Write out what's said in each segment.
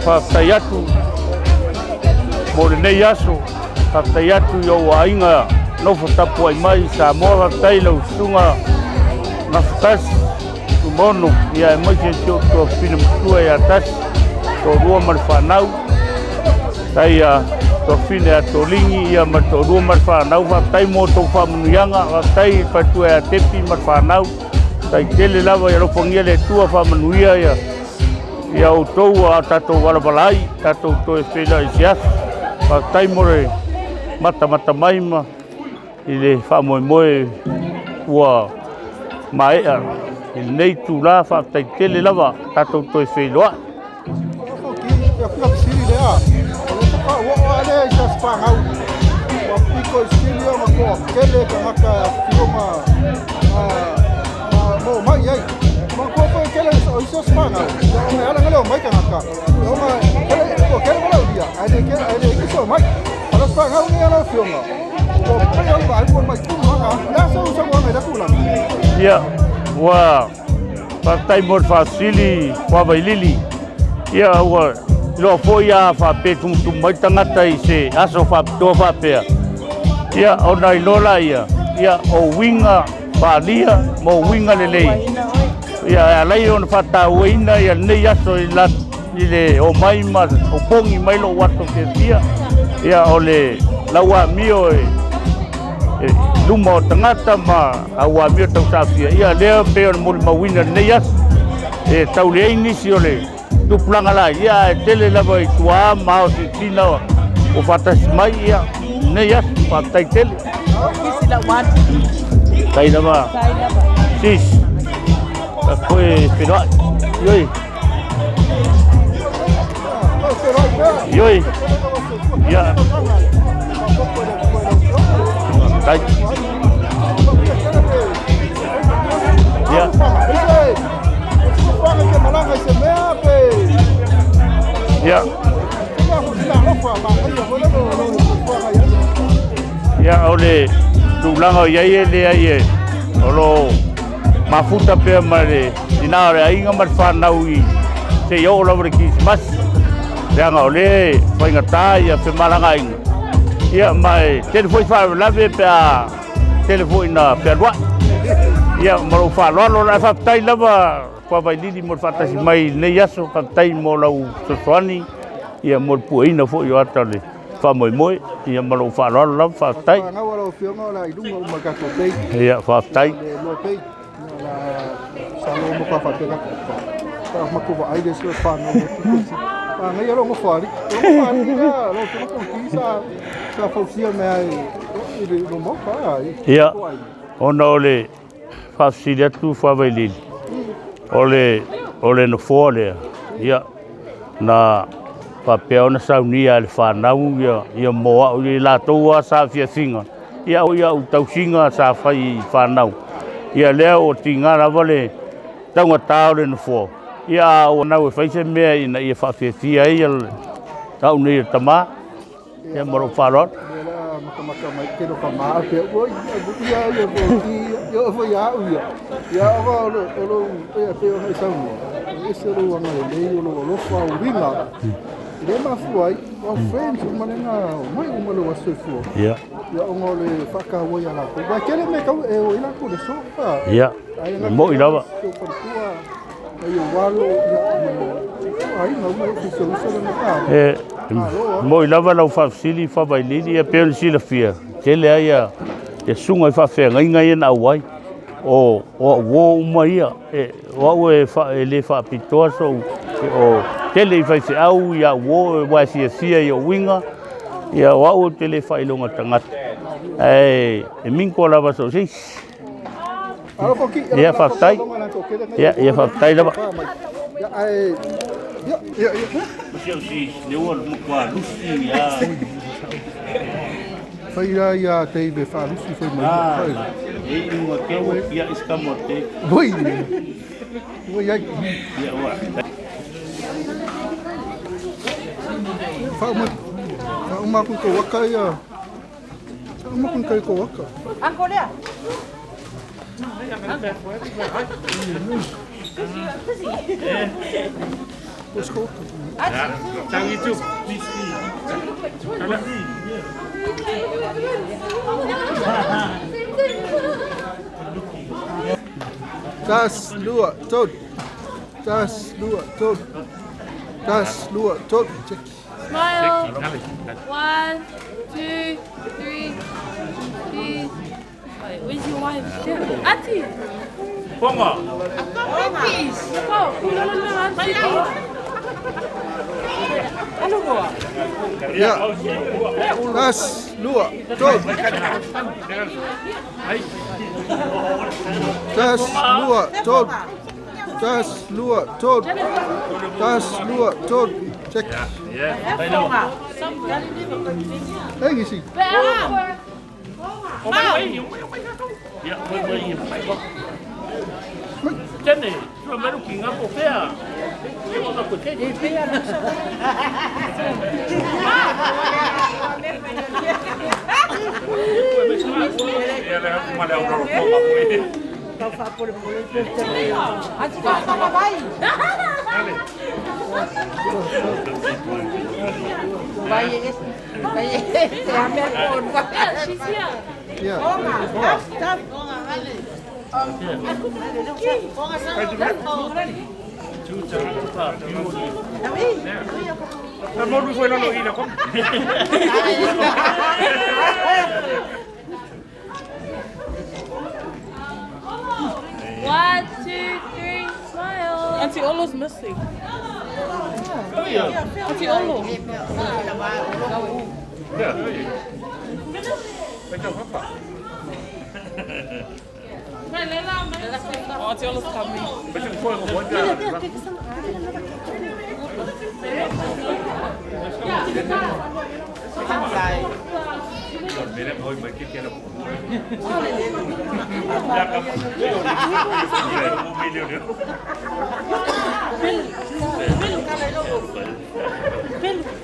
Faafetai atu mo lenei aso, faafetai atu i ou aiga nofo tapuai mai i Samoa, faafetai i lau susuga Gafatasi Tumono, ia aemaise si ou tuafafine matua ia Tasi, toalua ma le fanau, faafetai ia tuafafine ia Toligi ia ma le toalua ma le fanau, faafetai mo tou faamanuiaga, faafetai i le faletua ia Tepi ma le fanau, faafetai tele lava, ia alofagia le Atua faamanuia ia ia outou a o tatou valavala ai, tatou toe feiloai i se aso. Faafetai mo le matamata mai ma i le faamoemoe ua maea i lenei itula. Faafetai tele lava, tatou toe feiloai. Ia, ua faafetai mo le faafesili Fuavailili. Ia, ua iloa foi a faapea e tumutumu mai tagata i se aso faapitoa faapea, ia, ona iloa laia, ia, o uiga faaalia ma uiga lelei, ia, e ala ai ona faatauaina ia lenei aso i la i le omai ma opogi mai lou aso fiafia, ia, o le lau amio e luma o tagata ma au amio tausaafia, ia, lea pei ona molimauina i lenei aso. E tau leai nisi o le tupulaga la, ia, ae tele lava i tuā ma ao silasila ua faatasi mai, ia, lenei aso, faafetai tele. Tai lava. Sis. Koe feiloai. Ioi. Ioi. Ia. Tai. Ia. Ia. Ia, o le tulaga o i ai e leai e o lo mafuta pea ma le tina o le aiga ma le fanau i seia oo lava i le Kerisimasi, leaga o lea e faigata ia femalagaaiga, ia, ma e tele foi faalavelave pe a tele foi ina fealuai. Ia, ma lou faaaloalo. Ae faafetai lava Fuavailili mo le faatasi mai i lenei aso, faafetai mo lau fesoasoani, ia, mo le pueina foi o ata o le faamoemoe, ia, ma lou faaaloalo lava, faafetai. Ia, faafetai. Ia, ona o le faafesili atu Fuavailili, o le nofoa lea, ia, na faapea ona saunia e le fanau ia, ia mo au i latou lava saafiafiga, ia, o au tausiga sa fai i fanau, ia, lea ua tiga lava le taugata o le nofoa, ia, a ua nau e fai se mea ina ia faafiafia ai au nei o tama, ia, ma lou faaaloalo. Ia. Ia, e moi lava. E moi lava lau faafesili Favailili, ia pei ona silafia, tele lava ia susuga i faafeagaiga ia na auai, o au uo uma ia, o au e le faapitoa sou, o tele i faifeau ia au uo, aua e fiafia i ou uiga, ia, o au ou te le faailoga tagata, ae e minko lava so o se isi. Ia, faafetai. Ia, ia, faafetai lava. Fai la ia Dave e faalusi fai mai. Oi. Oi ai. Whauma, whauma aku ko waka ia. Whauma aku kai ko waka. Anko lea. Po se ka waka. Tasi, lua, tolu. Tasi, lua, tolu. Tasi, lua, tolu. Check. Smile. 1, 2, 3, cheese. Wait, where's your wife? Auntie. Ponga. Oh, auntie. Ia. Tasi, lua, tolu. Tasi, lua, tolu. Tasi, lua, tolu. Tasi, lua, tolu. Check. Ei, gisi. Ia, mai mai mai. Tene, sua meru ki ngā po pea. E mo ko te. Yeah, she's here. Ia. One, two, three, smile. Auntie Olo's missing. Auntie Olo. Oh, Auntie Olo's coming.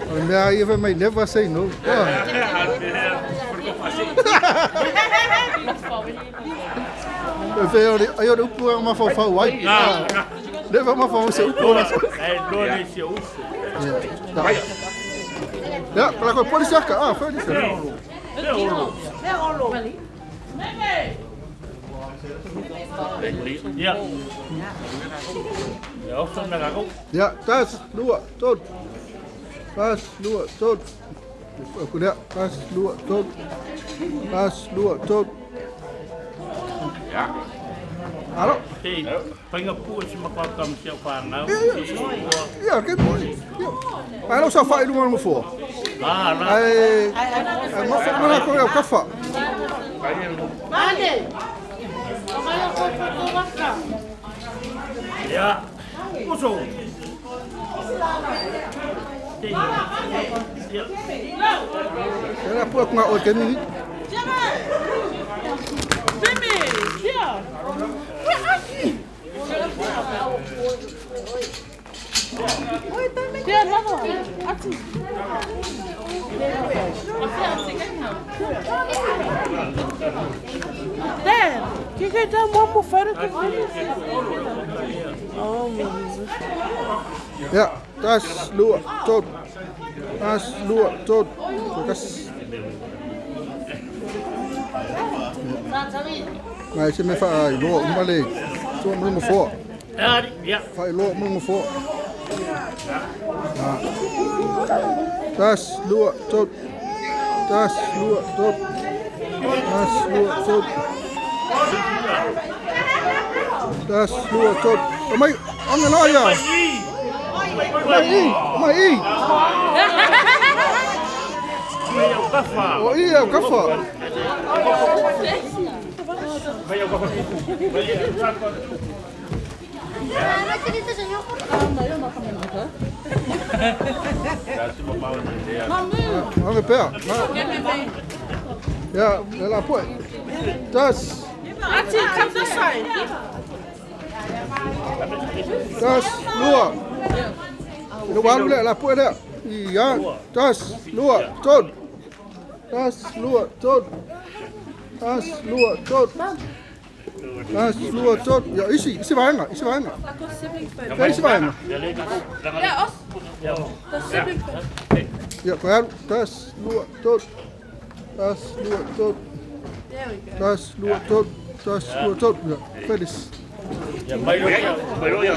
O le mea ia fai mai never say no. Ah. E fai o le ai o le upu a mafaufau ai. Ah. Never mafaufau se upu o la. E loa le si uso. Ia, pala koe polisi aka. Ah, fai lisa. Ia. Ia, ofa na ngā Ia, tasi, lua, tolu. Tasi, lua, tolu. Aku lea, tasi, lua, tolu. Tasi, lua, tolu. Alo. Te, painga pua si makau tam si au whanau. Ia, ke poi. Ia. Ai lau sa whai lunga mo fō. Ah, la. Ai, ai mafa mana koe au kafa. Ia. Uso. Te. Ia. Ia pua ku ngā oe ke nini. Jimmy, here. Where are you? Here, another one. Auntie. Dad, can you get down one more photo? Oh, my goodness. Ia, tasi, lua, tolu. Tasi, lua, tolu. Tasi. Mai se me wha ai loa uma le. Tua mo mo fō. Ari, ia. Wha i loa mo mo fō. Ah. Tasi, lua, tolu. Tasi, lua, tolu. Tasi, lua, tolu. Tasi, lua, tolu. O mai, anga la ia. Mai i, mai i. Mai au kafa. O i au kafa. Mai au kafa. Mai au kafa. Anga pea. Ia, le la poe. Tasi, Auntie, come this side. tasi, lua. Le walu le la poe lea. Ia, tasi, lua, tolu. Tasi, lua, tolu. Tasi, lua, tolu. Tasi, lua, tolu. Ia, isi, isi vaega, isi vaega. Like a sibling photo. Ia, isi vaega. Yeah, us. The sibling photo. Ia, toe alu. Tasi, lua, tolu. Tasi, lua, tolu. There we go. Tasi, lua, tolu. Tasi, lua, tolu. Ia, finish. Ia mai lo ia, mai lo ia,